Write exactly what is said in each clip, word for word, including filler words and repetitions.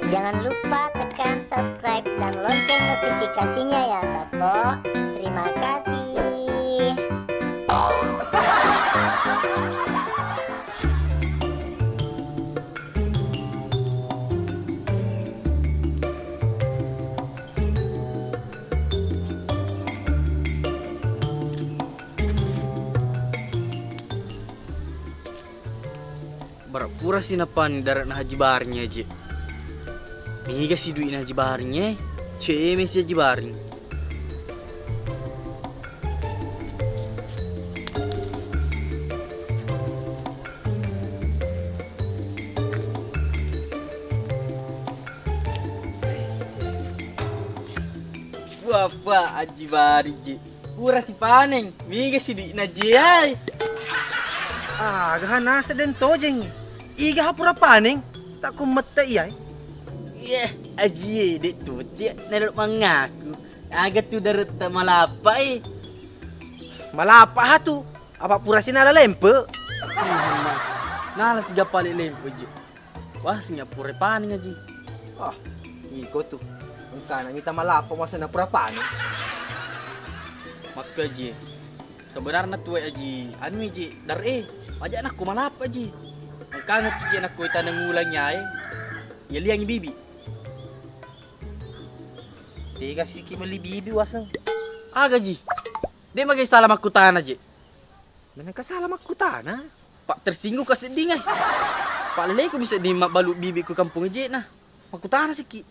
Jangan lupa tekan subscribe dan lonceng notifikasinya ya, Sappo. Terima kasih. Bara pura si napani dare'na Haji Baring aje. Mega si dui'na Haji Baring e. Ceme si Haji Baring. Wah, Pak Haji Baring je. Pura sipaneng, mega sidi'na je ai. Aga ha naseng den tojeng. Iga ha pura paneng, tak ku mette iyai. Yeh, ajie, dek tuce, nelo mangaku. Aga tu daretta malapa e. Malapa ha tu, apa pura sinala lempe. Nala siga pale lempe je. Wah, sinya pura paneng aji. Ah, iko tu. Engkana mita malapa masa na pura paneng. Makka ji. Sebenarna tuwe aji, anu ji, dar e. Aja nakku malapa ji. Engkana tu je nakku taneng ulang yae. Ya liang bibi. Tega siki meli bibi waseng. Aga ji. De magai salah makkutana je. Menengka salah makkutana. Pak tersinggung ka sedding e. Pak leleku bisa di mabbalu bibi ku kampung je na. Makkutana siki.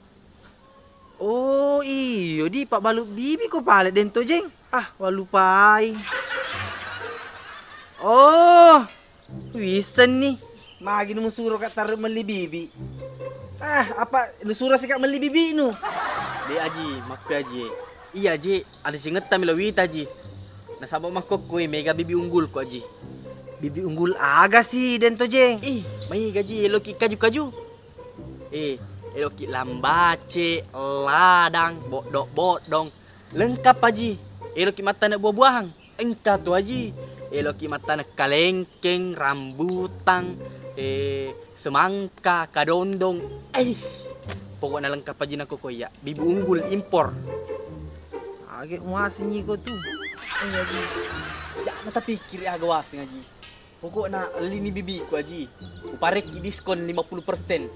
Oh iyo di pabbalu bibi ko pale den tojeng. Ah, walupai. Oh, wissenni. Magi nu musuro ka tarru melli bibi. Ah, apa nusuro sika melli bibi nu? De aji, makku aji. Iya ji, ada singetta melo wita ji. Nasaba makkokko e mega bibi unggul ko aji. Bibi unggul aga si den tojeng? Ih, maiga ji eloki kaju-kaju. Eh, eloki lambace, ladang, boddo-boddong, lengkap aji. Eloki mattane buah-buahan, engka tu aji. Eloki mattane kalengkeng, rambutang, eh, semangka, kadondong. Eh, pokokna lengkap aji nako koya. Bibi unggul impor. Age muasengngi ko tu. Eh, aji. Ya, natapikkiri aga waseng aji. Pokokna ellini bibiku aji, uparekki diskon lima puluh persen.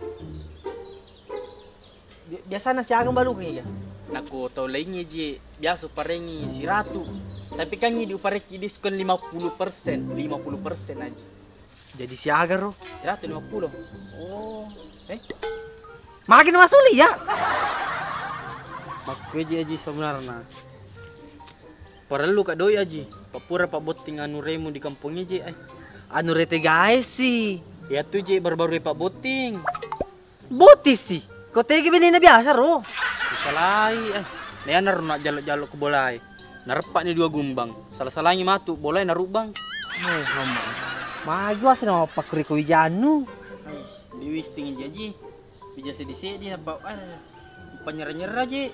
Bi-, biasana siaga balukeng iga? Nako tau laingnge ji biasa uparengi siratu, tapi kan idi uparekki diskon lima puluh persen, lima puluh persen aji. Jadi siaga ro? Siratu lima puluh. Oh, eh? Magi na masuli ya? Makkueji aji sebenarna. Parellu ka doi aji, pappura pabbotting anu remu di kampong ije ai. Anu rete gae si. Iyatu je baru-baru pabbotting. Botting si. Ko tege benena biasa ro. Disalai eh. Neana ro nak jaluk-jaluk ke bolai. Nareppa ni dua gumbang. Salah-salangi matu bolai narubang. Muhammad. Maju asli nama pakri ko wijanu. Diwissing jaji. Bija sedih-sedih apa? Ah, panyerah-nyerah ji.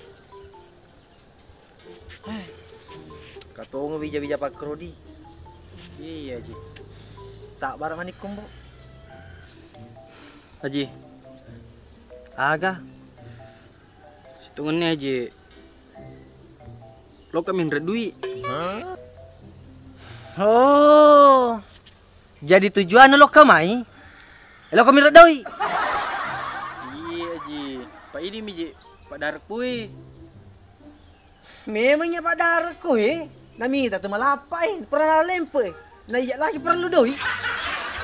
Katongo bija-bija pakkerodi. Iya ji. Sabar manikku, Mbok. Haji. Aga. Situngenni Haji. Loka minre dui. Oh. Jadi tujuanna lokka mai? Lokka minre doi. Iya ji. Pak ini mi ji. Pak Darkui. Memangnya Pak Darkui. Namita tu malappa eh. Pernah lempe. Na iya lagi perlu doi.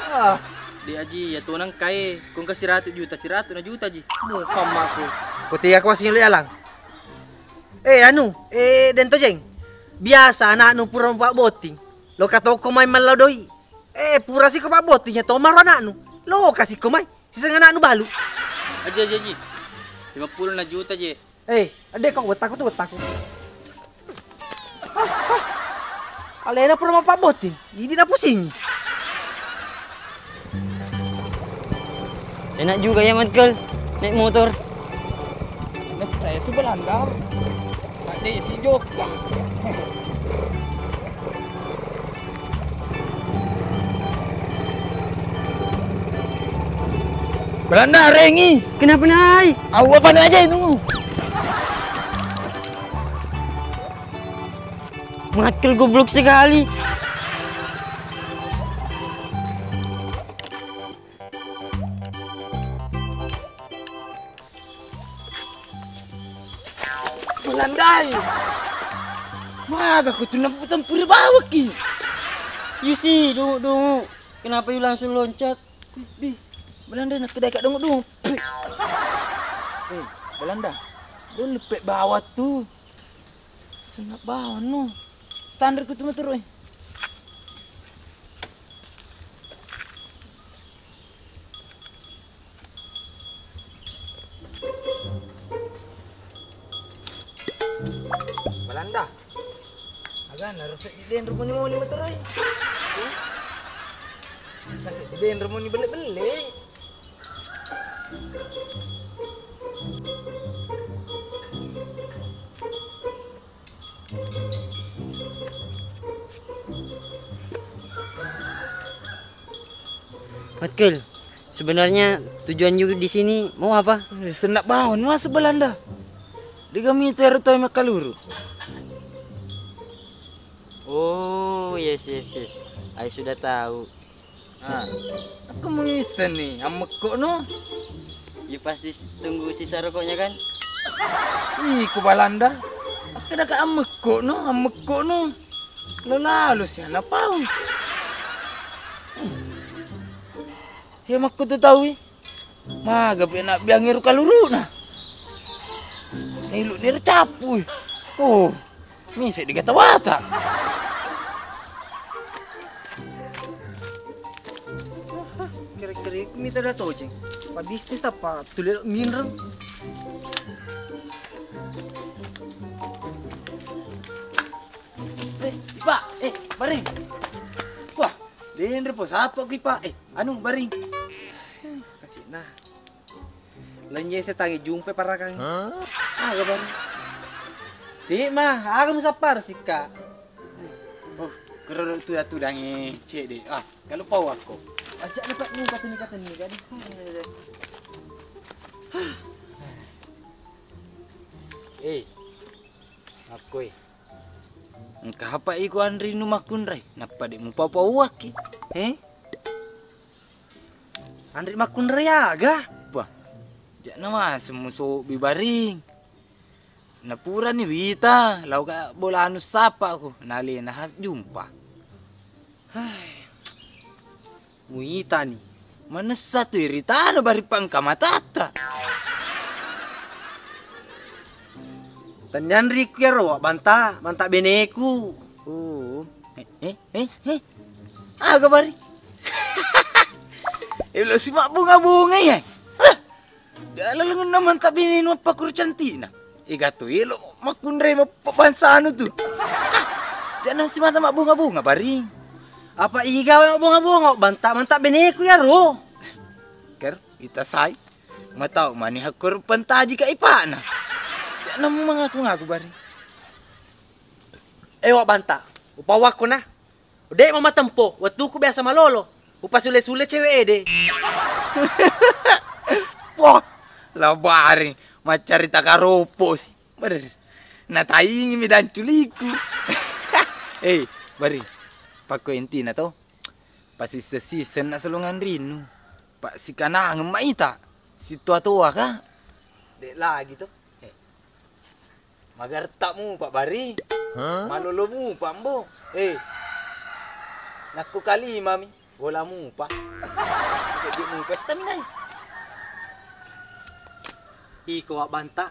Ah. Di aji ya tu nang kai. Kong ke siratu juta, siratu na juta ji. Muhammaku. Kote aku masih ngeluh alang. Eh anu, eh Dentojeng. Biasa anaknu pura mabotting. Loka toko mai mallau doi. Eh, pura siko pabbotting ya tomaro anaknu. Loka siko mai. Siseng anaknu balu. Aji, aji, aji. Lima puluh na juta je. Eh, ade kau wettaku tu wettaku. Alena pura mapabbotting. Idi na pusing. Enak juga ya, Michael, naik motor. Saya tuh Belanda. Tak ada isi jok. Belanda, rengi. Kenapa, Nay? Au apa aja ini? Mati goblok sekali. Belandai. Maga ko tu nampuri bawaki. Yusi, dungu-dungu. Kenapa you langsung loncat? Bi, Belanda nak kedai kat dungu-dungu. Eh, Belanda. Dulu pek bawah tu. Senap bawah no. Standar ku tu motor, eh. Belanda. Aga narusak di den rumah ni mau ni motor, eh. Kasih di den rumah ni bele-bele. Matkul, sebenarnya tujuan you di sini mau apa? Eh, senap bawah masuk Belanda. Di kami teru tahu makaluru. Oh, yes, yes, yes. I sudah tahu. Ah, aku mengisen nih, ammekko no. You pasti s-, tunggu sisa rokoknya kan? Ih, ku Balanda. Aku dah ammekko no, ammekko no. Lo lalu sih anak pau. Ya makku tu tahu ih. Maga pi anak biang eru kaluruna. Nilu niru capu ih. Oh. Misa digata wata. Kira-kira iku mita da tojeng. Pa bisnis apa? Tuli minreng. Eh, Ipa, eh, Baring. Wah, denre po sapa ku Ipa. Eh, anu Baring. Kasih nah. Lenye setangi jumpe parakang. Aga baru? Ti mah, aga musappar sikka. Oh, kero tu atu dangi cede. Ah, kalau pau aku. Ajak dapat ni kata ni kata ni kan. Eh, aku eh. Engka apa iko anrinu makkunrai? Nappa de mupau-pauakki. Eh? Anri makkunrai aga? Wah, jakna maseng musobi Baring. Napurani wita, lauka bolanu sapako, nalena jumpa. Hai. Muitani. Manessa tu iritana Baring pangka matatta. Tennyanriku iyaro, Banta, Banta beneku. Oh. Eh, eh, eh, eh. Aga Baring? Elo si mabbunga-bunga ya. Hah? Dalalengenna mantap bini nuappakkuru cantikna. Ega tu elo makkunrai mappabangsanu tu. Jangan si mata mabbunga-bunga Baring. Apa iga wae mabbunga-bunga, Banta, mantap beneku iyaro. Ker, ita sai. Matau mani hakkur pentaji ka ipana. Jangan mengaku-ngaku Baring. Ewa Banta, upawakko na. De mamatempo, wettuku biasa malolo. Upasule-sule cewek ede. Poh, la Baring, maccarita karopo si. Bener. Nataingi mi danculiku. Eh, Baring, pakko intina to. Pasisse-sisse na selongan rinu. Pak sikanangeng maita. Situa-tua ka. Dek lagi to. Eh. Magarta mupa Bari. Hah? Malolo mupa Mbo. Eh. Nakku kalima mi. Bola mupa. Jadi mupa staminai. Iko Wa Banta.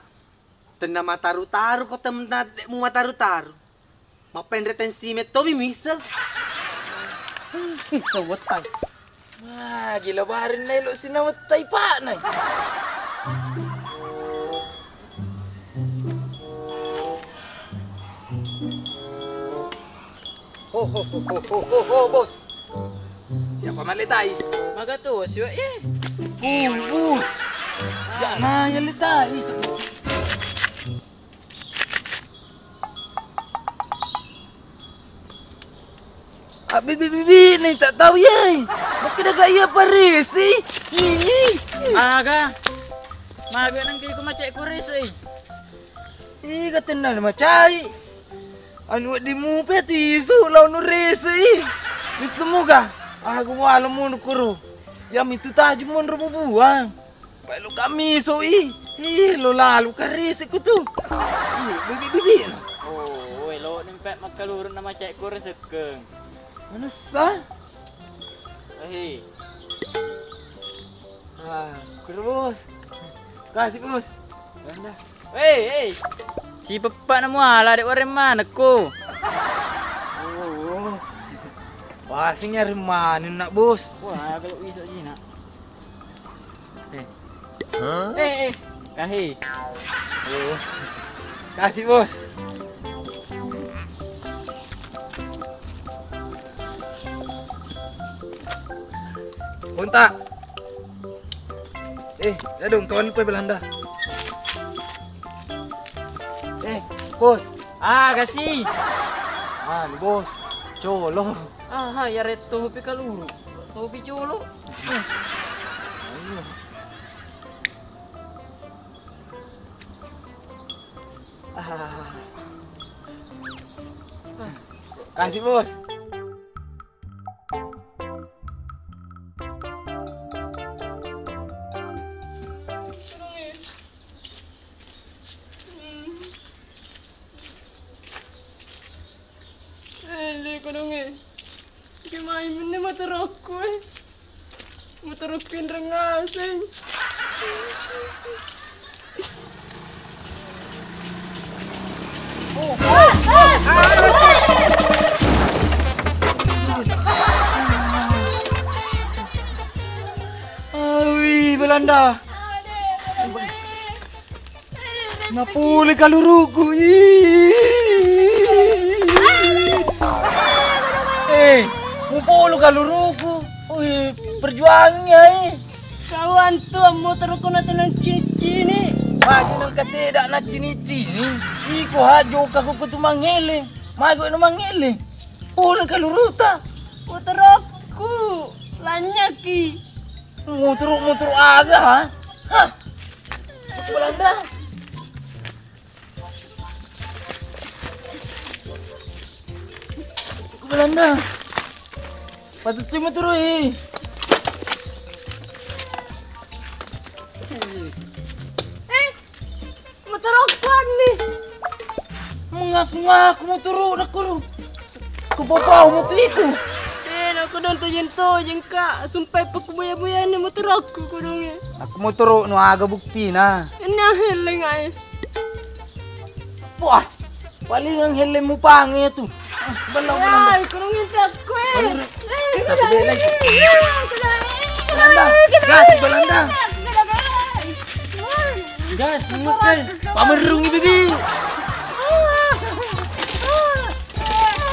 Tenna mataru-taru ko tenna de mu mataru-taru. Mappenre tensi metto mi misa. Sewettai. Wah, gila Baring na elo sinawettai paknai. Ho, ho, ho, bos. Ya pamaletai. Maga tu siwa eh. Bus, bus. Ya na ya letai. Abi bibi ni tak tahu ye. Makkeda ga iya parisi. Ih. Aga? Maga nengka iko macai ko rese i. Iga tenna macai. Anu wedding mupe tisu lao nu rese i. Missemuga. Aga wala munu kuro. Ya mitu taju monro mubuang. Balu kami so i. Ih, lo lalu karisi ku tu. Ih, bibi-bibi. Oh, woi, lo nimpe makkalurun nama cek ko resekeng. Manessa? Ahi. Ah, kuro, Bos. Kasih, Bos. Anda. Hei, hei. Si peppa na muala dek wareng manekko. Oh, oh. Wah, sing nyari mana nak, Bos? Wah, kalau bisa sih nak. Eh. Eh, eh. Kahi. Oh. Kasih, Bos. Kontak. Eh, ya dong, tuan pe Belanda. Eh, Bos. Ah, kasih. Ah, ni, Bos. Colo. Ah, ha, ya ret topi kaluru. Topi colo. Eh. Ayo. Ah. Kasih, Bos. Ele kodonge. Kemai menne motorokku, eh. Motorokku inreng ngaseng. Awi, Belanda. Napole kaluruku. Ih. Eh, mupolo kaluruku. Wih, perjuangannya, eh. Kawan tuan motorku na tenang cini-cini. Bagi nang kateda na cini-cini. Iko hajo ka kuku tu mangele. Mago no mangele. Pole kaluruta. Motorku lanyaki. Motor, motor aga, ha? Hah? Belanda. Belanda. Patut sih motor, eh. Eh, motor apa nih? Mengaku-ngaku motor udah kudu. Ku bopau motor iku. Eh, nak kodong tojeng-tojeng, Kak. Sumpah, paku boya-boya ni motor aku kodongnya. Aku motor no aga bukti na. Ini yang heleng ai. Wah, palingan heleng mupange tu. Ah, belum, belum. Ai, kodong itu aku, eh. Belum. Eh, aku bela lagi. Belanda, gas, Belanda. Gas, mengekai. Pamerungi bibi.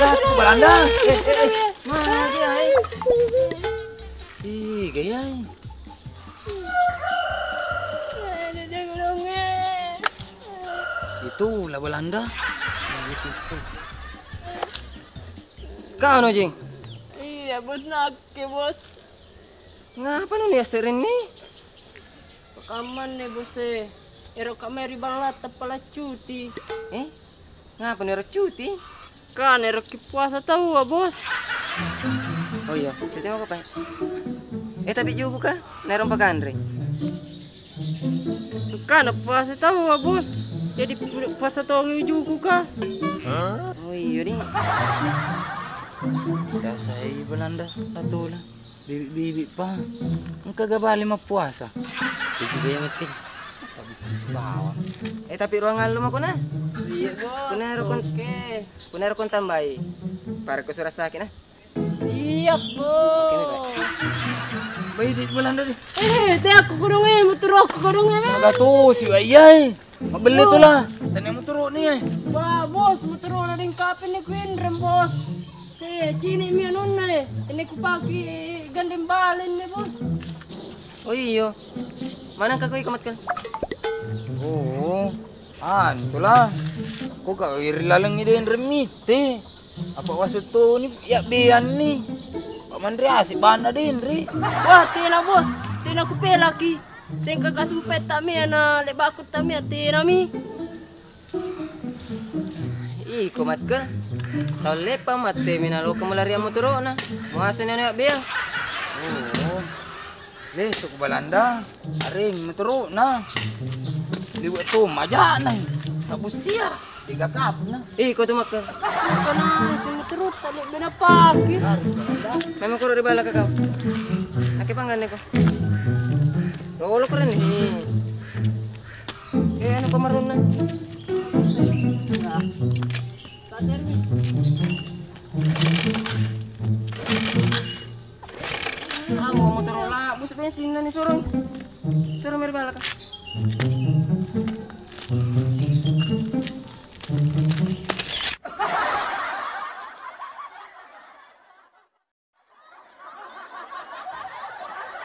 Gas, Belanda. Eh, eh, eh. Mana dia, eh? Ih, gaya. Itu lah Belanda. Kau no, Jing? Iya, bos, nakke, bos. Ngapa nu ni aserenni? Pakammanne, bos, e. Ero kameri ballata pala cuti. Eh? Ngapa nero cuti? Kan ero ki puasa taua, bos. Oh iya, cuti mau kapan? Eh, tapi juku kah? Nero pakanre. Kan puasa taua, bos. Jadi pu-, puasa tongi juku kah? Oh iya, ni. Dasai Belanda, atau lah. Bibi-bibi pa. Engka ga bale mappuasa. Itu gaya metti. Bawang. Eh, tapi ruang allo mako na? Iya, bos. Kuna rokon, oke. Kuna rokon tambai. Para ko surah sakit na. Iya, bos. Oke, nih, Pak. Baik, di Belanda deh. Eh, teh aku kodong, eh, motor aku kodong, eh. Maga tu si wa iya, eh. Mabelle tu lah. Tanya motor ni, eh. Wah, bos, motor na deng kape ni kuinrem, bos. Eh, cini mi anunna, eh. Ini kupake gandeng balen ni, bos. Oh iyo. Mana ka koi komat kan? Oh, anu tu lah. Ko ka iri laleng ni denre mite. Apa wasut tu ni ya bean ni. Pak Mandri asik bana denre. Wah, tena, bos. Tena kupelaki. Sengka kasupe tami ana lebakku tami atenami. Iko makke. Tau lepa mate mina loka melari motoro'na. Muaseng ni anak bea. Oh. Lesu ku Balanda. Areng motoro'na. Liwe' to maja'na. Tabusia. Tiga kapna. Iko tu makke. Kana sing motoro' tak bena pake. Memang koro ri bala kakau. Ake pangganne ko. Rolo keren ni. Eh, anu pamarunna. Nah. Sadar ni. Ah, mau motoro' lah, bus bensinna ni, soro. Soro meri bala ka.